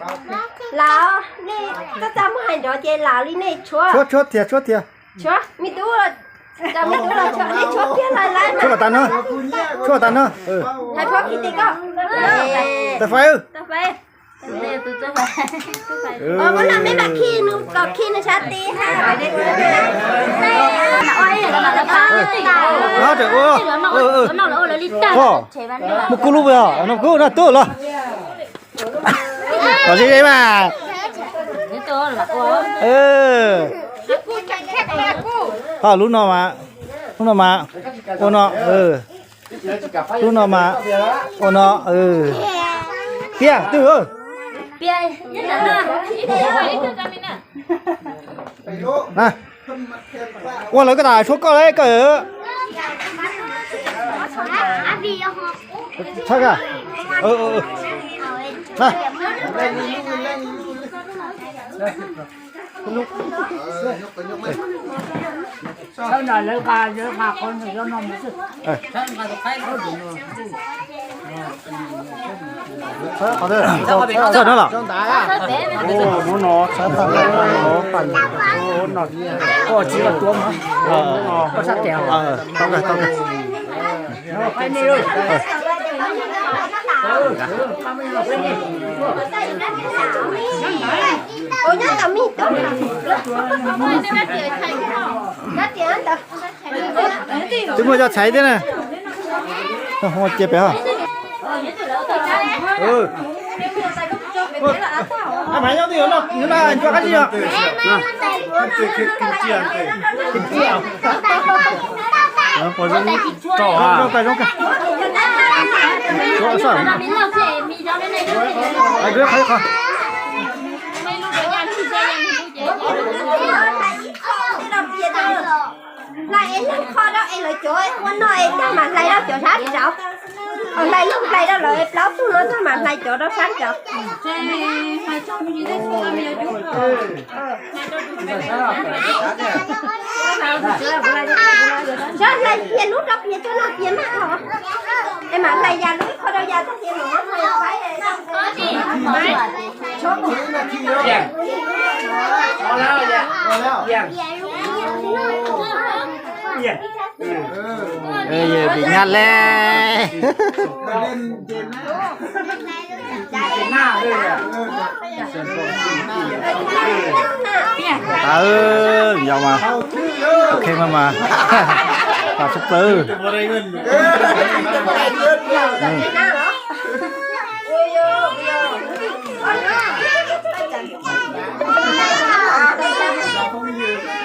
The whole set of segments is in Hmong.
Laus, nej txaj txaj muag hais nrov ces laus li nej tshuav. Tshuab, tshuab tiag, tshuab tiag. Tshuav, me tub, cov me tub los tshuav, nej tshuav tiag lawm lawm. Tshuab kom tas no, tshuab kom tas no. Hais phov khi ti koj. Tawm fais. Muab no meb mam khi nws kom khi nws sab ti ha. Mus kub lub, no kub no tub los. Kom ze ze mas. Ho lub no mas, lub no mas, ua no, lub no mas, ua no. Piaj twg? Ua lawv koj tas tshuav koj le koj. Txhob ka. Txog no los? Tau, tau. Twb muaj cov txhais thiab na. Cia pem ho. Hlais es leej qho rau es lawv cov ua no es tag mam hlais rau cov sab nraud. Hlais lub hlais rau lawv plaub tug no tag mam hlais cov rau sab nraud. Sab hlais pias lub rau pias cov no pias mas ho. Es mam hlais yas lub ib qho rau yas tag pias no. Vim nyab le. Yog mas, ok mas mas, tas tshaj plaws.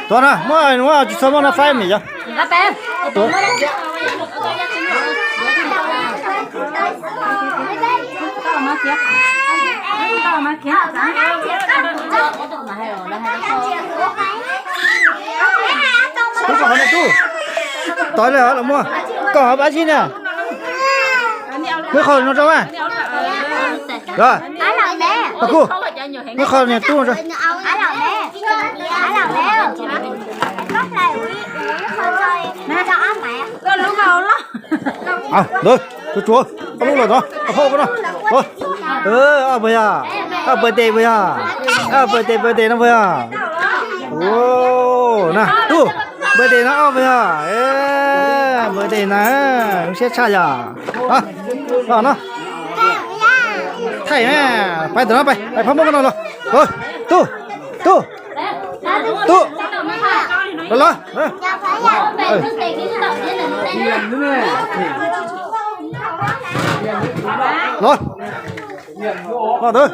Tuav no, muab, muab tsis txhob muab no faib me yog. Tub, koj qhov no tub. Tod li los muaj. Koj qhov pab zib na. Muab qhov no rau mas. Los. Pab kuj. Muab qhov niag tub no rau. Ntawd, tsuav tsuav, ob lub los tod, ob phob no. Ob pawg yog, ob pawg tes pawg yog, ob pawg tes pawg tes no pawg yog. Na, tub, pawg tes no ob pawg yog, pawg tes na, siab tshaj yog. Los no. Thaij na, pais ntawm no pais, pais phab muab koj no los. Tub, tub, tub, los los. Los. Los ntawd.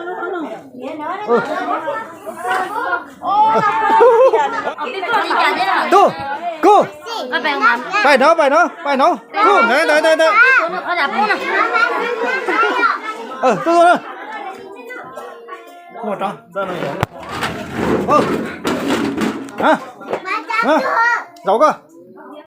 Tub, kuj. Pais no, pais no, pais no. Kuj, ntawd, ntawd, ntawd, ntawd. Tub, tub. Zaum koj.